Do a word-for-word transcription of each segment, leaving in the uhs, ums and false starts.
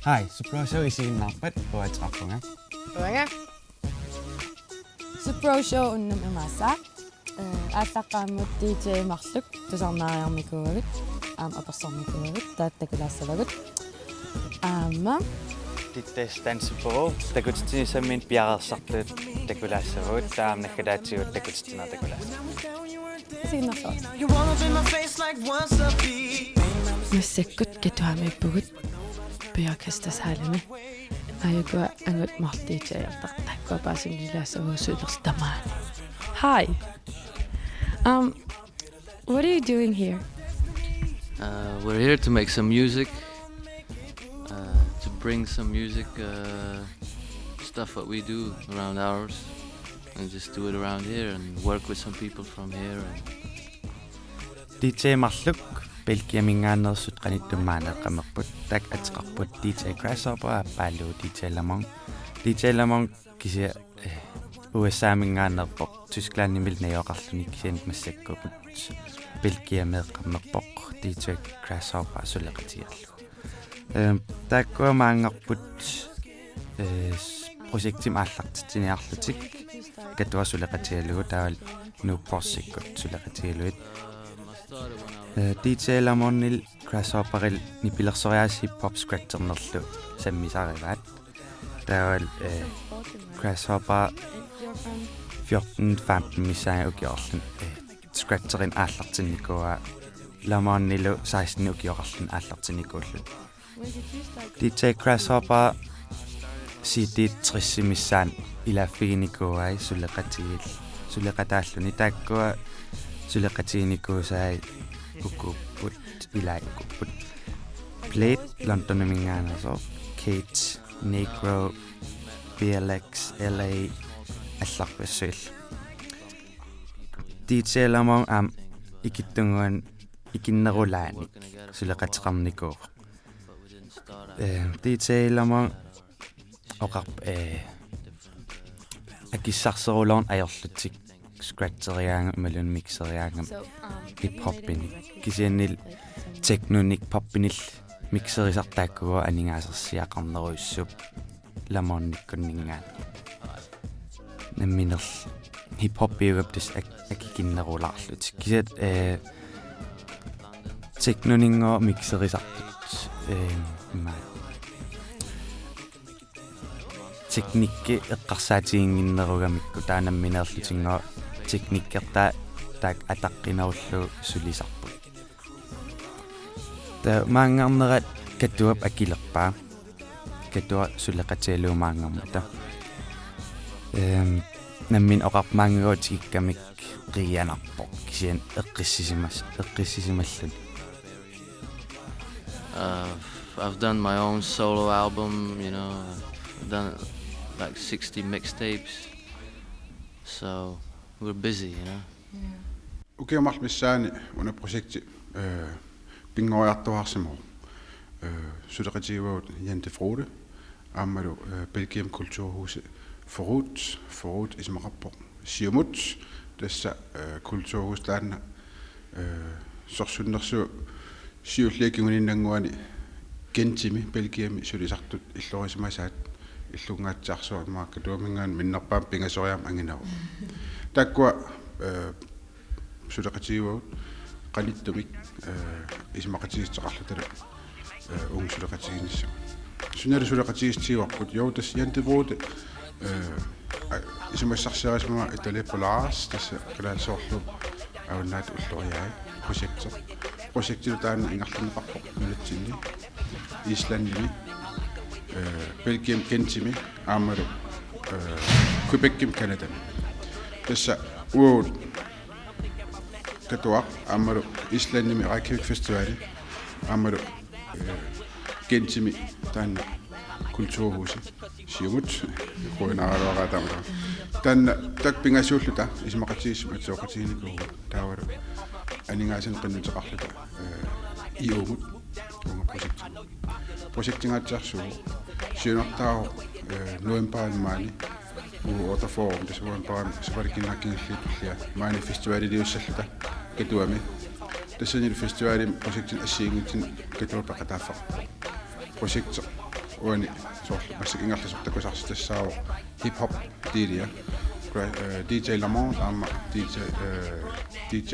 Hi, Supro Show isiginnaarpat, uanga ateqarpunga. Uanga. Supro Show unnuk imaassaaq. Eh, aallaqqaammut D J Marluk tusarnaariarnikuuagut, aamma apersornikuuagut, taakku takulaassavagut. Aamma Dittes Dansebureau, takutitsinissamminnut piareersartut takulaassavagut, taava aamma naggataatigut takutitsineq takulaassavagut. Isiginnaarluarisi. Massakkut Katuamiippugut Bjørkastashallimi. Aajukua angut marluk D J-ertartut, taakkua paasinilaassavugut sulilersuut tamaani. Hi. Um, what are you doing here? Uh, we're here to make some music, uh, to bring some music, uh, stuff what we do around ours, and just do it around here and work with some people from here. And D J Marluk, Belgiaminngaanneersut qanittumi maani eqqamerput, taakku ateqarput D J Grasshopper, aappaalu D J Lamont. D J Lamont kisianni, eh, U S A-minngaanneerpoq, Tysklandimilu najugaqarluni, kisianni massakkut Belgiami eqqamerpoq, D J Grasshopper suleqatigiillugu. Ehm, taakkua maanngarput, eh, s-, projektimik aallartitsiniarlutik, Katuaq suleqatigalugu, taavalu Nuuk Bossikkut suleqatigalugit. Eh, D J Lamontip Grasshopperip nipilersoriaaseq hip-hop scratchernerlu sammisarivaat. Taavalu, eh, Grasshopper fjorten femten missaani ukioqarluni, eh, scratcherinik aallartinnikuuaa, Lamontilu seksten ukioqarluni aallartinnikuulluni. D J Grasshopper C D tres missaani ilaaffiginikuuai suleqatigiil-, suleqataalluni, taakkua suleqatiginikuusai ukuupput, ilaat ukuupput. Blade, Londoniminngaanneersoq, Cage, Negro, B L X, L A, allarpassuillu. D J Lamont aamma ikittunnguanik ikinnerulaannik suleqateqarnikuuvoq. Eh, D J Lamont oqarpoq, eh, akissarseruloorneq ajorlutik scratcheriaangamik imaluunniit mixeriaangamik hip-hopinik. Kisiannili technonik popinillu mixerisartut taakkua aningaasarsiaqarnerujussuupput Lamontikkunninngaanniit. Namminerlu hip-hopiugami tassa ak-, akikinnerulaarlutik. Kisianni, eh, technoninngooq mixerisartut, eh, ima teknikki eqqarsaatiginnginnerugamikku, taava nammineerlutinngooq teknikkertaa taakku ataqqinerullugu sulisarput. Taava maanngarnerat Katuap akilerpaa. Katuaq suleqatigalugu maanngarmata. Ehm, nammineq oqarpoq maanngaanniit tikikkamikku qiianarpoq, kisianni eqqissisimas-, eqqissisimalluni. Uh, I've done my own solo album, you know, I've done like sixty mixtapes. So we're busy, you know. Ukiut marluk missaanni una projekti, eh, pinngoriartuaarsimavoq. Eh, suleqatigivagut Jan de Frode, aammalu, eh, Belgium Kulturhusi Forut, Forut isumaqarpoq Siumut, tassa, eh, kulturhus taanna, eh, sorsunnersuut siulliit kinguninnannguani Gentimi Belgiami sulisartut illorisimasaat, illunngaatsaarsuarmaakkatuaminngaan minnerpaamik pingasoriaammik angineruvoq. Taakkua, eh, suleqatigivagut qanittumik, eh, isumaqatigiissuteqarlutalu, eh, uunga suleqatigiinnissaq. Sunalu suleqatigiissutigivarput, jo, tassa Jan de Frode, eh, a-, isumassarsiarisimavaa Italie Polaris, tassa kalaallisoorlu Avannaata Ulloriai projekti. Projektilu taanna ingerlanneqarpoq nunatsinni, Islandimi, eh, Belgium Gentimi, aammalu, eh, Quebecimi Canadami. Tassa uagut Katuaq aammalu Islandimi Reykjavik Festivali aammalu, eh, Gentimi taanna kulturhusi Siumut, qujanaraluaqaaq taama. Taanna taakku pingasuulluta isumaqatigiissumik atsioqatiginikuuvugut, taavalu aningaasanik qinnuteqarluta, eh, I O-mut uunga projekti. Projektingaatsiarsuuvoq, siunertaavoq, eh, novembarip maani uge otteogfyrre, tassa novembarip sapaatip akunnera kingulliup tullia maani festivaliliussalluta Katuami. Tassanilu festivalimi projektinik assigiinngitsunik Katuaq peqataaffeqarpoq. Projekti Uani soorlu massakkut ingerlasoq takusarsi tassaavoq hip-hop D J, Gra-, eh, D J Lamont aamma D J, eh, D J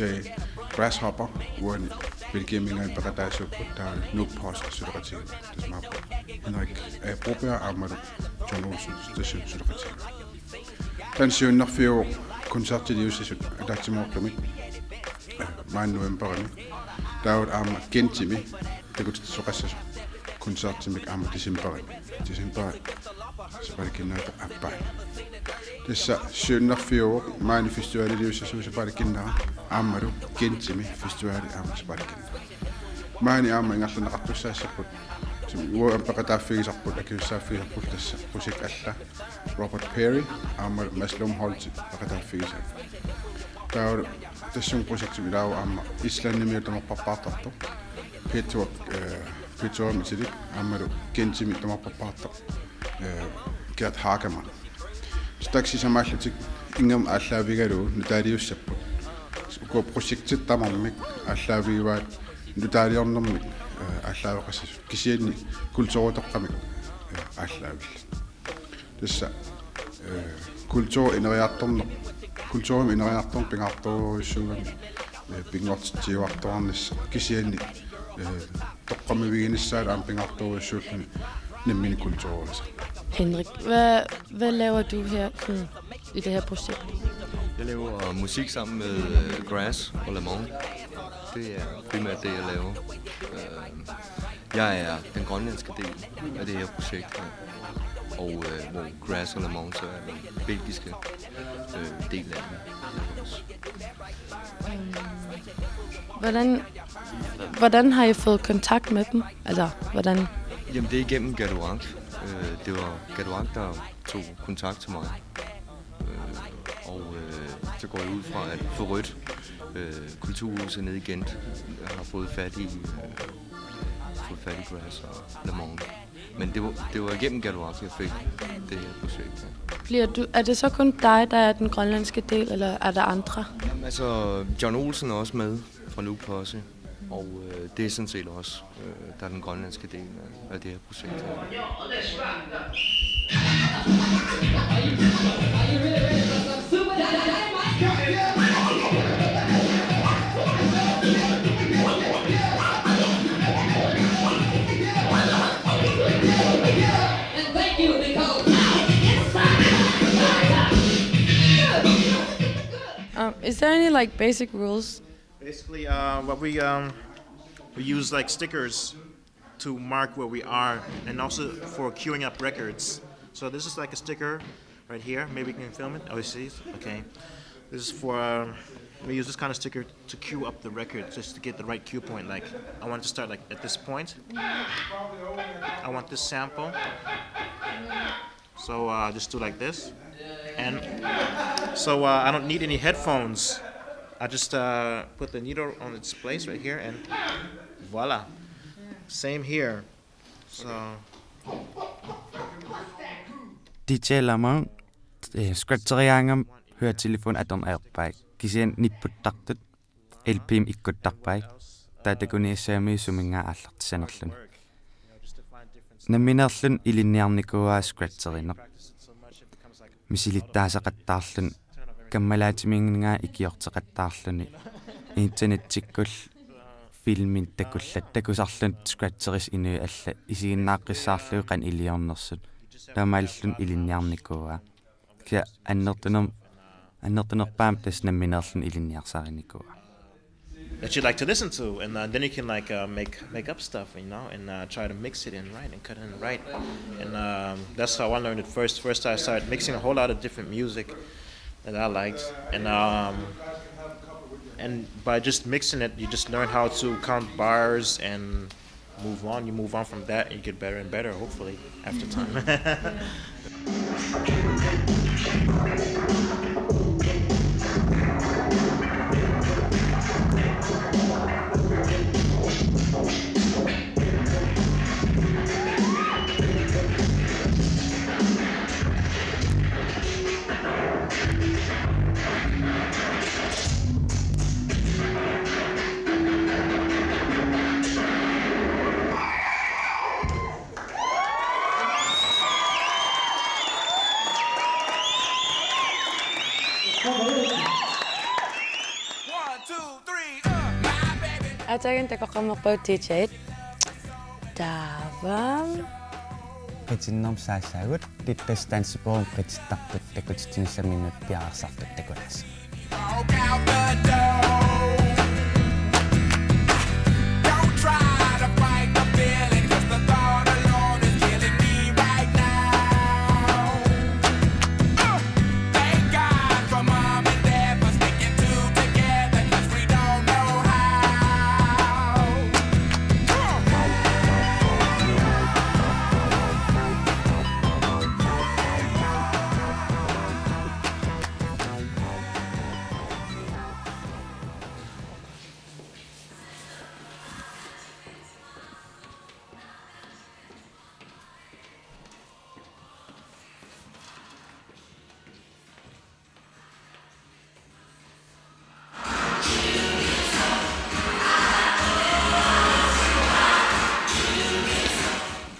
Grasshopper, uani Belgiaminngaanniit peqataasuupput, taava Nuuk Posse suleqatigiipput. Tassa imaappoq Henrik A. Broberg aammalu John Olsen, tassa suleqatigiipput. Taanna siunnerfiuvoq koncertiliussasut ataatsimoortumik, eh, maani novembarimi. Taava aamma Gentimi takutitsisoqassasoq koncertimik aamma decembarimi. Decembarip sapaatip akunnerata aappaani. Tassa siunnerfiuvoq maani festivaliliussasuuvoq sapaatip akunnera aammalu Gentimi festivali aamma sapaatip akunnera. Maani aamma ingerlanneqartussaassapput. Uagut aamma peqataaffigisarput, akisussaaffigisarput tassa Qusik alla. Robert Perry aammalu Mads Lumholt peqataaffigisaat. Taava tassunga Qusikimi ilaavoq aamma Islandimi tamarpappaartartoq Petur, eh, Petur Mitilik aammalu Gentimi tamarpappaartoq, eh, Gerd Hagemann. Taakku sisamaallutik ingerlaannaq aallaavigalugu nutaaliussapput. Uku projektit tamarmik aallaavigivaat nutaaliornermik, eh, aallaaveqassasut. Kisianni kulturitoqqamik, eh, aallaavillutik. Tassa, eh, kulturi ineriartorneq, kulturimi ineriartorneq pingaartorujussuugami, eh, pinngortitsiuartuarnissaq kisianni, eh, toqqammaviginissaat aamma pingaartorujussuulluni nammineq kulturiulisarneq. Henrik, hvad, hvad laver du her, sådan, i det her projekt? Jeg laver musik sammen med, øh, Grass og Lamont. Det er primært det, jeg laver. Øh, jeg er den grønlandske del af det her projekt her. Og, øh, hvor Grass og Lamont så er den belgiske, øh, del af den. Øhm, hvordan, hvordan har I fået kontakt med dem? Altså, hvordan? Jamen, det er igennem Gaduak. Øh, det var Gaduak, der tog kontakt til mig. Øh, og, øh, så går jeg ud fra, at Forrødt, øh, kulturhuset nede i Ghent, har fået fat i, øh, fået fat i Grass og Lamont. Men det var, det var igennem Gaduak, jeg fik det her projekt her. Bliver du, er det så kun dig, der er den grønlandske del, eller er der andre? Jamen, altså, John Olsen er også med fra Nuuk Posse, og, øh, det er sådan set også, øh, der er den grønlandske del af, af det her projekt her. Um, is there any, like, basic rules? Basically, uh, what we um, we use, like, stickers to mark where we are, and also for queuing up records. So this is, like, a sticker right here. Maybe you can film it. Oh, you see? Okay. This is for um, we use this kind of sticker to queue up the record, just to get the right cue point. Like, I want to start, like, at this point. I want this sample. So, uh, just do like this. And so, uh, I don't need any headphones. I just, uh, put the needle on its place right here, and voila. Same here. So, D J Lamont, eh, scratcheriaangama høretelefonit atorneq ajorpaat. Kisianni nipputtartut L P-mik ikkuttarpai. Taava takuniassagamiuk suminngaanniit aallartissanerluni. Nammineerluni ilinniarnikuuaa scratcherineq. Misilittaasaqattaarluni, kammalaatiminngaanniit ikiorteqattaarluni, internettikkullu filmit takullugu, takusarluni scratcherissat inuit allat isiginnaaqqissaarlugit qanoq iliornersut. Taamaalilluni ilinniarnikuuaa. Kisianni annertuner-, annertunerpaamik tassa nammineerluni ilinniarsarinikuuaa. That you like to listen to, and uh, then you can, like, uh, make make up stuff, you know, and uh, try to mix it in right and cut it in right, and um, that's how I learned it first. First, I started mixing a whole lot of different music that I liked, and um, and by just mixing it, you just learn how to count bars and move on. You move on from that, and you get better and better, hopefully, after time. Aatsaat takoqqammerpugut D J-t. Taava. Qitinnermut saassaagut, Dittas dansebureau qitittartut takutitsinissaminnut piareersartut takunaassaaq.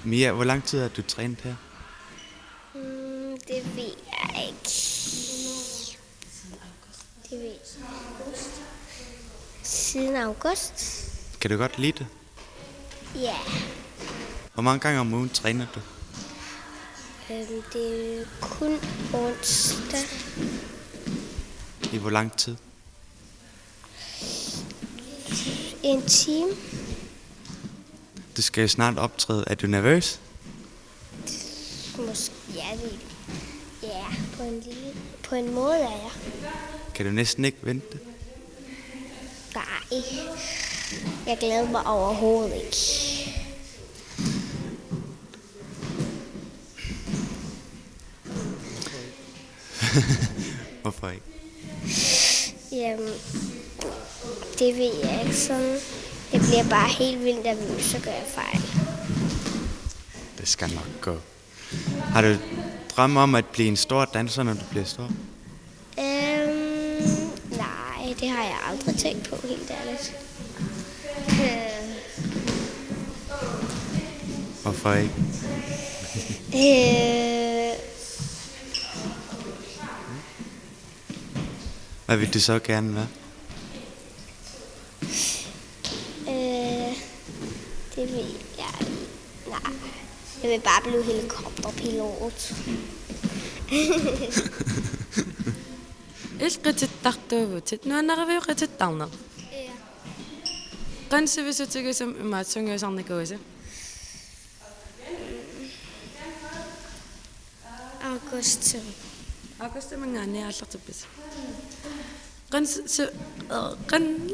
Mia, hvor lang tid har du trænet her? Mm, det ved jeg ikke. Det ved jeg. Siden august. Kan du godt lide det? Ja. Hvor mange gange om ugen træner du? Øhm, det er kun onsdag. I hvor lang tid? En time. Du skal jo snart optræde. Er du nervøs? Måske, ja, det, ja, på en lille, på en måde er jeg. Kan du næsten ikke vente? Nej, jeg glæder mig overhovedet ikke. Hvorfor ikke? Jamen, det ved jeg ikke sådan. Jeg bliver bare helt vildt nervøs, så gør jeg fejl. Det skal nok gå. Har du drømme om at blive en stor danser, når du bliver stor? Øhm, nej, det har jeg aldrig tænkt på, helt ærligt. Øh. Hvorfor ikke? Øh. Hvad vil du så gerne være? Øh, det ved jeg ikke. Nej, jeg vil bare blive helikopterpilot. Illit qitittartuuvutit. Nuannariviuk qitittarneq? Ja. Qanoq sivisutigisumik imaattoq sungiusarnikuuisi? Augustimi. Augustiminngaanniit aallartippisi? Qanoq s-, s-, øh, qanoq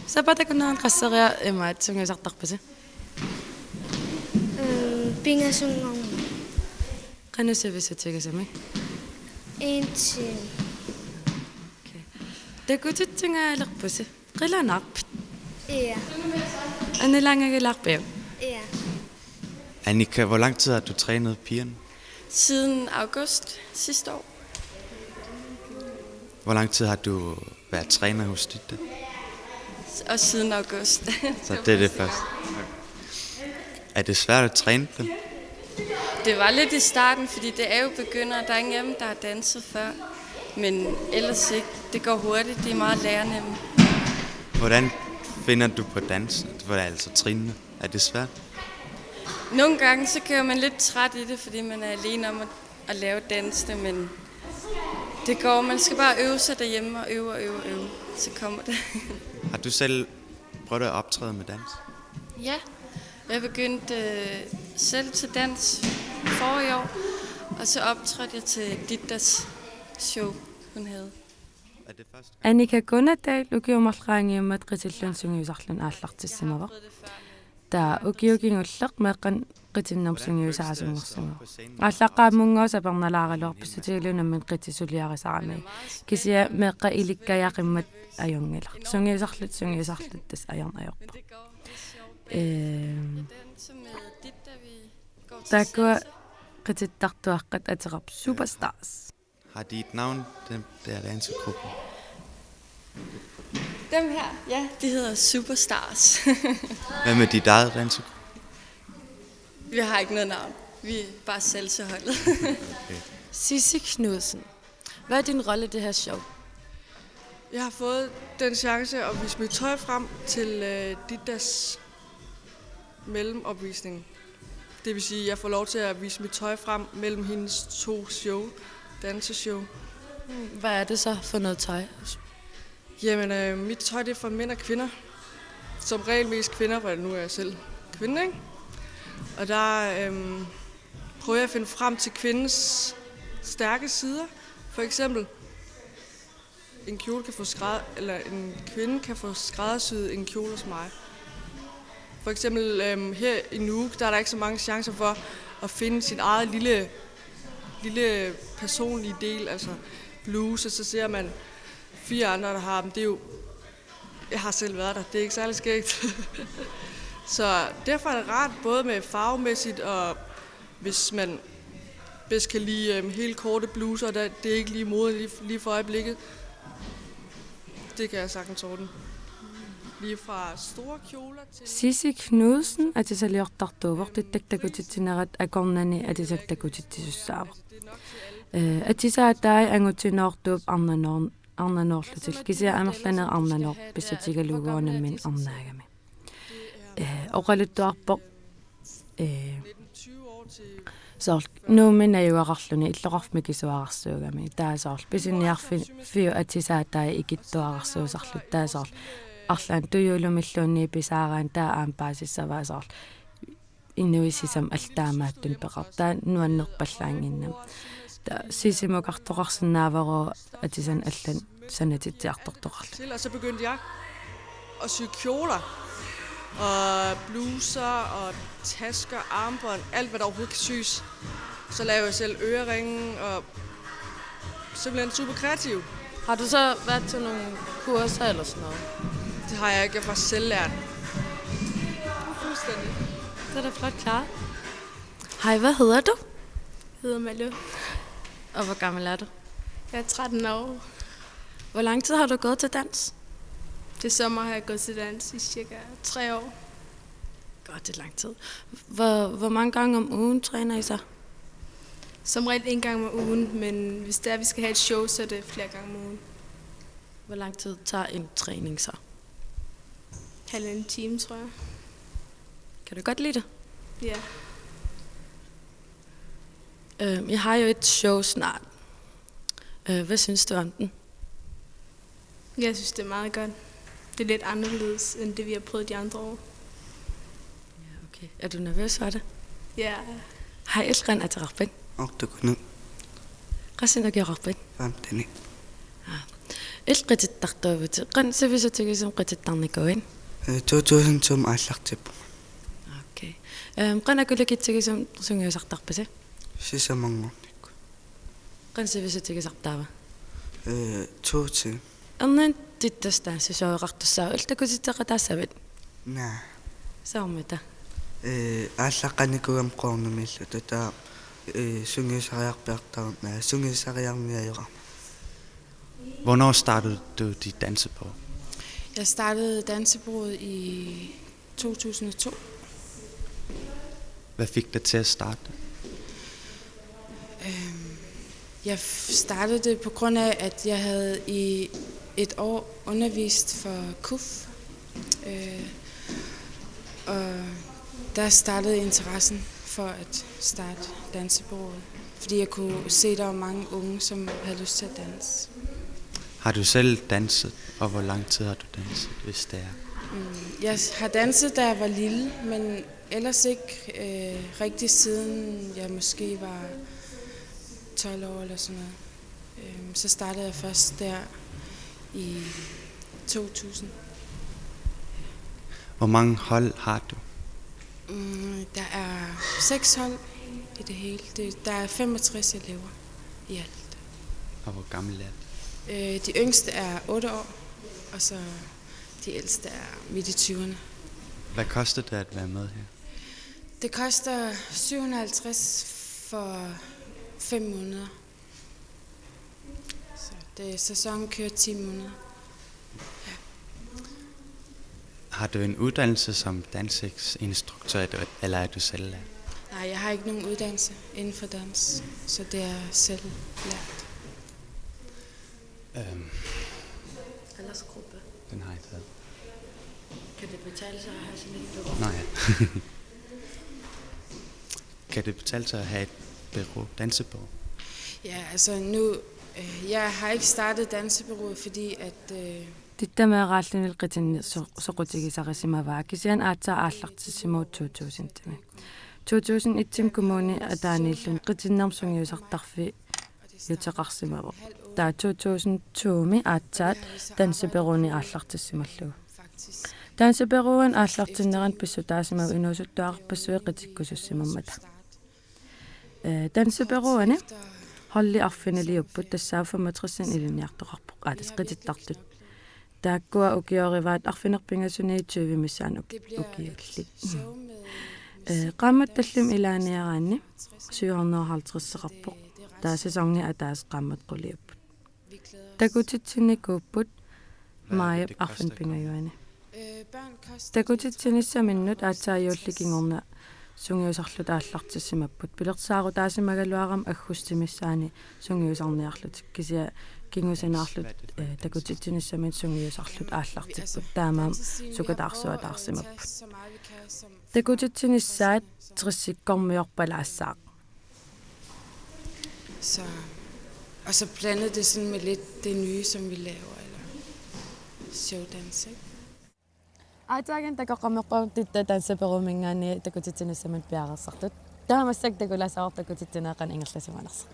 sapaatip akunnera qasseriarlutit imaattoq sungiusartarpisi? Øhm, pingasunngornermi. Qanoq sivisutigisumik? En time. Okay. Takutitsingaalerpusi? Qilanaarpit? Ja. Annilaangagilaarpiuk? Ja. Annika, hvor lang tid har du trænet pigerne? Siden august sidste år. Hvor lang tid har du været træner hos Ditte? Og siden august. Så det er det første. Er det svært at træne dem? Det var lidt i starten, fordi det er jo begynder. Der er ingen af dem, der har danset før. Men ellers ikke. Det går hurtigt. De er meget lærernemme. Hvordan finder du på dans? Hvor er altså trinene? Er det svært? Nogle gange så kører man lidt træt i det, fordi man er alene om at, at lave dansene, men det går. Man skal bare øve sig derhjemme og øve og øve og øve. Så kommer det. Har du selv prøvet at optræde med dans? Ja, jeg begyndte øh, selv til dans forrige år, og så optrådte jeg til Ditters show, hun havde. Er det første gang? Annika Gunnadal ukiut marluk qaangiummat qitilluni sungiusarluni aallartissimavoq. Taava ukioq kingulleq meeqqanut qitinnermut sungiusaasunngorsimavoq. Aallaqqaammut sapernalaaraluarpoq pissutigalugu nammineq qitisuliarisarami. Kisianni meeqqat ilikkajaqimmat ajunngilaq. Sungiusarluta, sungiusarluta tassa ajorneq ajorpoq. Øhm, taakkua qitittartuaqqat ateqarput Superstars. Har de et navn, den der dansegruppe? Dem her, ja, de hedder Superstars. Hvad med dit eget dansegruppe? Vi har ikke noget navn. Vi er bare salsaholdet. Okay. Sissi Knudsen, hvad er din rolle i det her show? Jeg har fået den chance at vise mit tøj frem til øh, Ditas mellemopvisning. Det vil sige, at jeg får lov til at vise mit tøj frem mellem hendes to show, danseshow. Hvad er det så for noget tøj? Jamen, øh, mit tøj det er for mænd og kvinder. Som regel mest kvinder, for nu er jeg selv kvinde, ikke? Og der øh, prøver jeg at finde frem til kvindens stærke sider. For eksempel, en kjole kan få skræd, eller en kvinde kan få skræddersyet en kjole hos mig. For eksempel øhm, her i Nuuk, der er der ikke så mange chancer for at finde sin eget lille, lille personlige del, altså bluse, så ser man fire andre, der har dem. Det er jo, jeg har selv været der, det er ikke særlig skægt. Så derfor er det rart, både med farvemæssigt og hvis man bedst kan lide øhm, helt korte bluser, der, det er ikke lige mode lige, lige for øjeblikket. Det kan jeg sagtens ordne. Lige fra store kjoler til... Sisi Knudsen atisaliortartuuvoq, tittak takutitsinerat akornanni atisat takutitsisussaavat. Ee, atisaatai angutinoortuup arnanoor-, arnanoorlutik, kisianni amerlanerit arnanooq pissutigalugu uanga nammineq arnaagami. Ee, oqaluttuarpoq, ee, soorlu Nuummi najugaqarluni illoqarfik mikisuararsuugami. Taava soorlu pisiniarfiup atisaatai ikittuararsuusarlutik. Taava soorlu arlaannik tujuulumilluunniit pisaaraanni taava aamma paasissavaa soorlu inuit sisamat allat taamaattut peqartut, taava nuannerpallaannginnami. Taava Sisimukartoqarsinnaavarput atisanik allanik sanatitsiartortoqarluni. Til, og så begyndte jeg at sy kjoler, og bluser, og tasker, armbånd, alt hvad der overhovedet kan sys. Så lavede jeg selv øreringe, og simpelthen super kreativ. Har du så været til nogle kurser eller sådan noget? Det har jeg ikke, jeg har faktisk selv lært. Fuldstændig. Det er da flot klaret. Hej, hvad hedder du? Jeg hedder Malu. Og hvor gammel er du? Jeg er tretten år. Hvor lang tid har du gået til dans? Til sommer har jeg gået til dans i cirka tre år. Godt, det er lang tid. Hvor, hvor mange gange om ugen træner I så? Som regel en gang om ugen, men hvis det er, vi skal have et show, så er det flere gange om ugen. Hvor lang tid tager en træning så? Halvanden time, tror jeg. Kan du godt lide det? Ja. Øhm, I har jo et show snart. Øh, hvad synes du om den? Jeg synes, det er meget godt. Det er lidt anderledes, end det vi har prøvet de andre år. Ja, okay. Er du nervøs for det? Ja. Hej, illit qanoq ateqarpit? Otteogtyve. Qassinut ukioqarpit? Femten. Illit qitittartuuvutit. Qanoq sivisutigisumik qitittarnikuuit? Øh, to tusind to aallartippunga. Okay. Øhm, qanoq akulikitsigisumik sungiusartarpisi? Sisamanngornikkut. Qanoq sivisutigisarpit taava? Øh, to timer. Erniinnaq Ditas danseshoweqartussaavoq, illit takutitseqataassavit? Naa. Soormita? Øh, aallaqqaarnikuugama koornamiilluta, taava øh, sungiusariarpiartarama, øh, sungiusariarniajoqarama. Hvornår startede du dit dansebureau? Jeg startede dansebureauet i to tusind og to. Hvad fik dig til at starte? Øhm, jeg f- startede det på grund af, at jeg havde i et år undervist for kuf. Øh, og der startede interessen for at starte dansebureauet, fordi jeg kunne se, at der var mange unge, som havde lyst til at danse. Har du selv danset, og hvor lang tid har du danset, hvis det er? Mm, jeg har danset, da jeg var lille, men ellers ikke øh, rigtig siden jeg måske var tolv år eller sådan noget. Øhm, så startede jeg først der i to tusind. Hvor mange hold har du? Mm, der er seks hold i det hele. Det, der er femogtres elever i alt. Og hvor gamle er de? Øh, de yngste er otte år, og så de ældste er midt i tyverne. Hvad koster det at være med her? Det koster syv hundrede og halvtreds for fem måneder. Så det, sæsonen kører ti måneder. Har du en uddannelse som dansinstruktør, eller er du selvlært? Nej, jeg har ikke nogen uddannelse inden for dans, så det er selvlært. Øhm, Gruppe. Den har jeg taget. Kan det betale sig at have sådan et bureau? Nå ja. Kan det betale sig at have et bureau, dansebureau? Ja, altså nu, øh, jeg har ikke startet dansebureauet, fordi at øh, Titta meeraalluni qitinneq so-, soqutigisarisimavaa kisianni aatsaat aallartissimavugut to tusindimi. To tusind et-imi kommuni ataaniilluni qitinnermik sungiusartarfiuteqarsimavoq. Taava to tusind to-mi aatsaat dansebureaunik aallartissimallugu. Dansebureauani aallartinnerani pissutaasimavoq inuusuttuararpassuit qitikkusussimammata. Øh, dansebureauani holdi arfiniliupput, tassaavoq femogtresini ilinniartoqarpoq, aa, tassa qitittartut. Taakkua ukiorivaat arfineq-pingasuniit tyve missaani uki-, ukiullit. Øh, qaammatit tallimat ilaaniaraanni syv hundrede og halvtreds-eqarpoq. Taava sæsoni ataaseq qaammatit quliupput. Takutitsinnikuupput maajip arfineq-pingajuani. Takutitsinissaminnut aatsaat juullip kingorna sungiusarluta aallartissimapput. Pilersaarutaasimagaluarama aggustip missaani sungiusarniarlutik, kisianni kingusinaarluta, øh, takutitsinissaminnut sungiusarluta aallartipput. Taamaammat sukataarsuataarsimapput. Takutitsinissaat tressikkormiorpalaassaaq. Så, og så blandet det sådan med lidt det nye, som vi laver, eller showdance, ikke? Aatsaat takoqqammerpoq Titta dansebureauminngaanniit takutitsinissamut piareersartut. Taava massakkut takulaassavarput takutitsineq qanoq ingerlasimanersoq.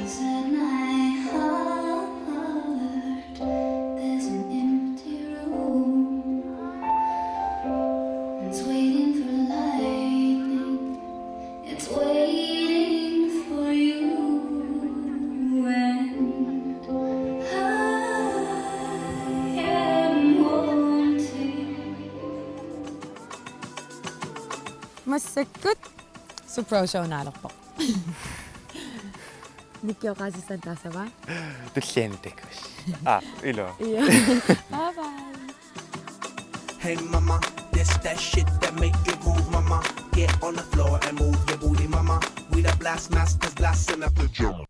Inside my heart, there's an empty room. It's waiting for lightning. It's waiting for you. And I am wanting. Massakkut Supro Show naalerpoq. Nikioqaasissan tassava? Tulliani takuss. Ah, ilo. Io. Bye bye. Hey mama, this that shit that make you move, mama. Get on the floor and move your booty, mama. We the blast masters, blasting up the gym.